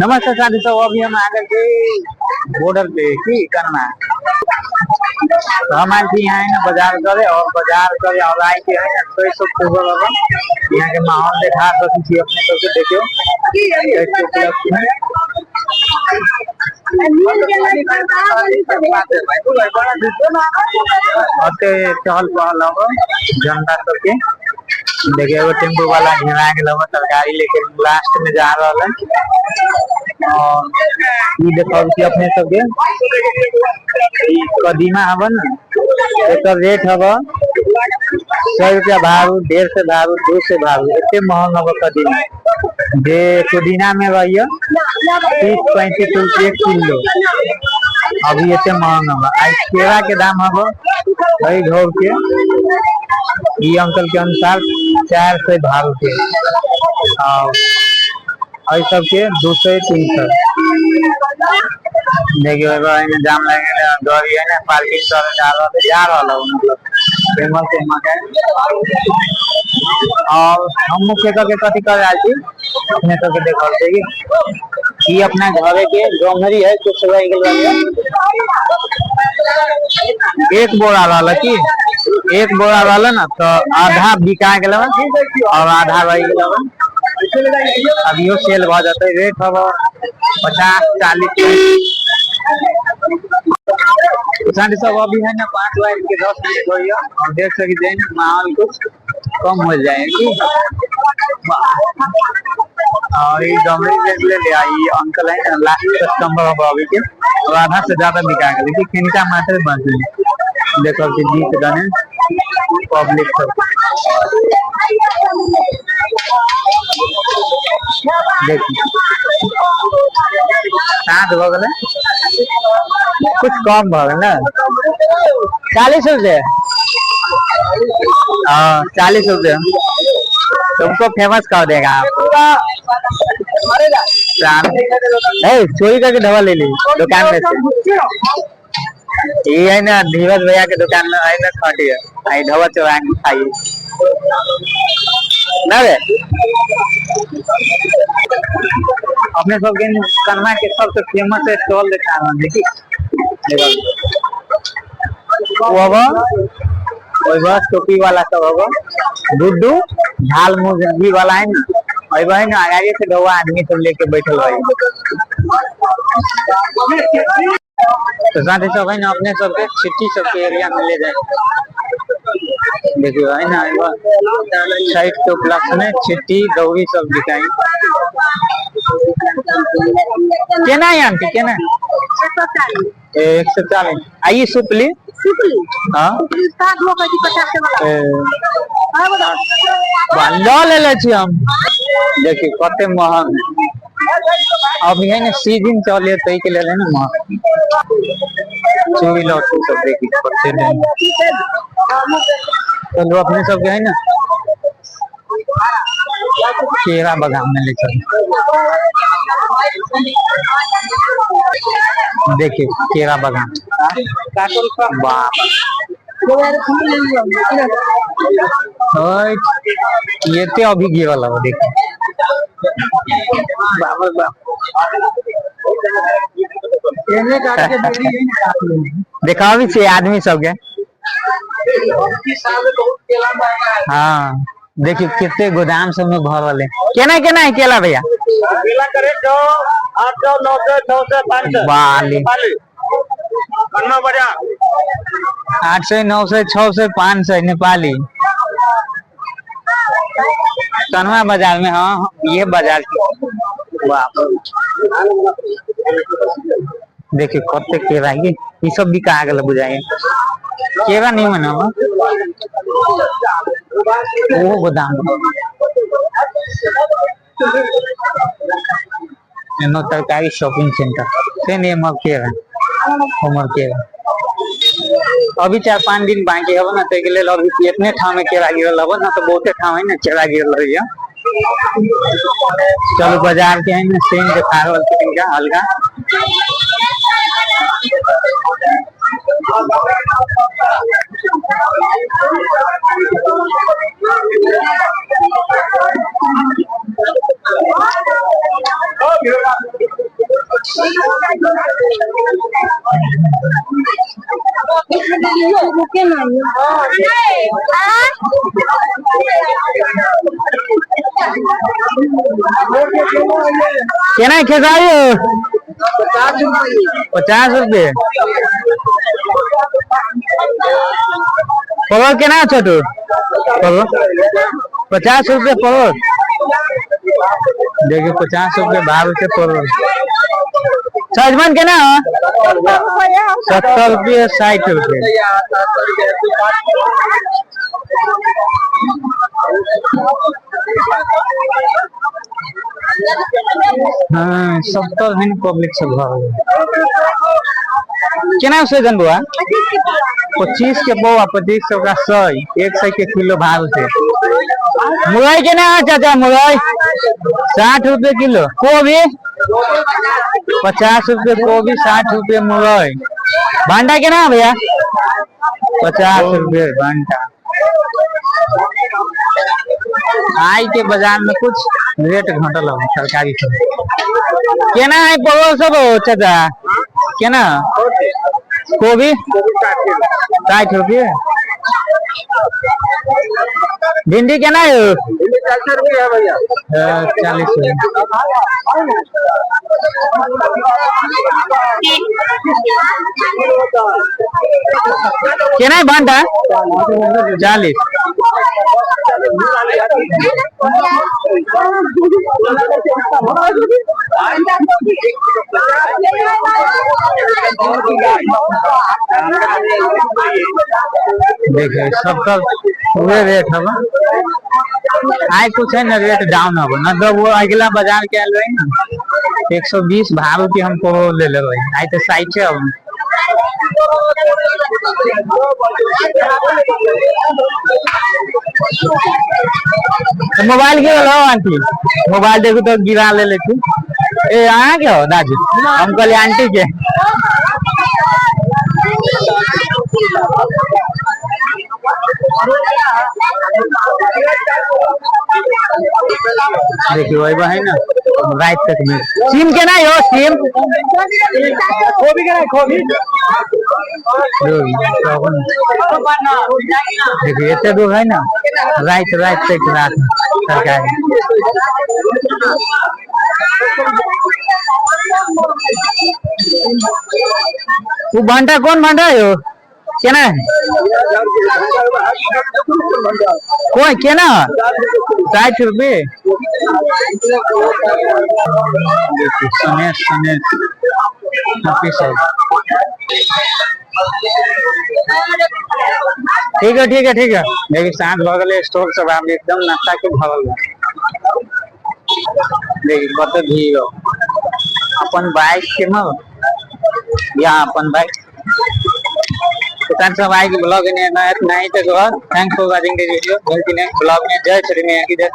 नमस्ते साथी सब, अभी हम आ गए थे बॉर्डर पे की करना। तो हम आए थे यहाँ है ना बाजार करे और बाजार करे और आए के है ना सही सब पूरा लगा। यहाँ के माहौल देखा सकी छी अपने सबके। देखियो छठ के उपलक्ष्य में ओते चहल पहल हब जनता सबके। देखिए एगो टेम्पू वाला घेरा गेल हब, तरकारी लेके लास्ट में जा रहल है। और ई देखब कि अपने सबके ई कदीमा हब न, एकर रेट हब 100 रुपया भारू, 150 भारू, 200 भारू, एते महंग हब कदीमा। जे पुदीना में रहिए 30-35 रुपये किलो, अभी एते महंग हब। आ केरा के दाम हब वही घोर के ई अंकल के अनुसार 400 भारू के, और एहि सबके 200-300। देखियो एगो एहिमे जाम लागि गेलै, गाड़ी है ना पार्किंग करे जा रहल है, जा रहल है मतलब फेमस है वहाँ के। और हम मुख्य करके कथी करे आयल छी अपने सबके देखल छै कि ई अपना घरे के गमहरी है, कुछ रहि गेल है। एक बोरा रहल की, एक बोरा रहल ना तो आधा बिका गेल और आधा रहि गेल। अभियो सेल भ जेतै। रेट हब 50-40। साथी सब अभी है ना 5:10 होइए और देख सकी है ना माहौल कुछ कम हो जाए की। और ये गमले देख ले लिया, ये अंकल है ना लास्ट कस्टमर हब अभी के, और आधा से ज्यादा बिका गेल कि किनका मात्र बाकी। देखो कि बीच दने पब्लिक सब देखी साँझ भ गेलै, कुछ कम भ गेल ना। 40 रुपये, हाँ 40 रुपये। तुमको फेमस कर देगा आप। ए, चोरी करके दवा ले ली दुकान में से। ये है ना धीरज भैया के दुकान में है ना खटी है, आई ढवा चोरा के खाइए ना रे। अपने सबके कन्हा के सबसे फेमस स्टॉल देखा रहा देखी। वो अब ओहि बस टोपी वाला सब अब गुड्डू झाल मुर्गी वाला है ना, ओहि है ना आगे से ढवा आदमी सब लेके बैठल है। तो साथी सब है ना अपने सबके सिटी सबके एरिया में ले जाए। देखियो है ना छठ के उपलक्ष्य में छिट्टी दौरी सब बिकाई। केना है आंटी, केना? 140। आइए सुपली। हाँ ल लेले छी हम। देखिए कते महंग है। अभी है ना सीजन चले तई के लेल है ना महंग। चूड़ी लौटू सब देखी कते। चलो अपने सबके है ना केरा बगान में ले चलो। देखिए केरा बगान, बाप ये तो अभी गिरल है। देखिए बाप रे बाप, देखाबी छी आदमी सबके। हाँ देखिए कितने गोदाम सब में भरल है। केना केना है केला भैया? केला का रेट 800, 900, 600, 500। बाली। कन्ना बाजार। 800, 900, 600, 500 नेपाली कन्वा बाजार में। हाँ ये बाजार, वाह देखिए कते केरा है। ये सब बिका गेल बुझाइए। केरा नहीं मना वो गोदाम एनो तरकारी शॉपिंग सेंटर से एमर केरा, उमर केरा अभी 4-5 दिन बाकी हब ना, ताहि के लेल अभी इतने ठाम में केरा गिरल हब ना, तो बहुते ठाम है ना केरा गिरल है। चलो बाजार के है ना सीन देखा रहल छी तनिका हल्का। केना खेसारी हो? 50 रुपये। परवल केना छोटू? परवल 50 रुपये परवल। देखिए, 50 रुपये भाव छै परवल। सजमन केना हो? 70 रुपये, 60 रुपये। हाँ, 70 है पब्लिक सब भरल। केना सजन बुआ? 25 के पौआ, 25 के 100, 100 के किलो भाव छै। मुरई केना है चाचा? मुरई 60 रुपये किलो। कोबी 50 रुपये, कोबी 60 रुपये, मुरई। भांटा केना है भैया? 50 रुपये भांटा। आई के बाजार में कुछ रेट घटल है तरकारी सब। केना है परवल सब हो चाचा? केना कोबी? 60 रुपये। भिंडी केना है? 40 रुपये है भैया। 40 रुपये। केना है भांटा? 40। देखिए, सबका पूरे रेट हवा। आइ कुछ है ना रेट डाउन हवा न तो वो अगला बाजार के आयल रही ना, 120 भाव के हमको ले लेबै। आइ तो 60 है अब। तो मोबाइल गिरल हो आंटी, मोबाइल देखो तो गिरा ले लेती। ए, अहाँ के हो दादी? हम कहलिए आंटी के। देखियो, वही है ना रात तक में। सीम केना हो सीम? गोभी केना? गोभी? देखिए, एते दूर है ना रात रात तक रात तरकारी। वो भांटा, कौन भांटा है वो? केना है? कौन केना? 60 रुपये। देखिए, सनेश, सनेश काफी सब। ठीक है, ठीक है, ठीक है। देखिए, साँझ भऽ गेलै, स्टॉल सब आब एकदम नाश्ता के भरल बा। देखिए, कते भीड़ हो। अपन बाइक के न या अपन बाइक दुकान सब। आएगी ब्लॉग ने नहीं तक। Thanks for watching this video. गलती नहीं ब्लॉग में। जय श्री की जय।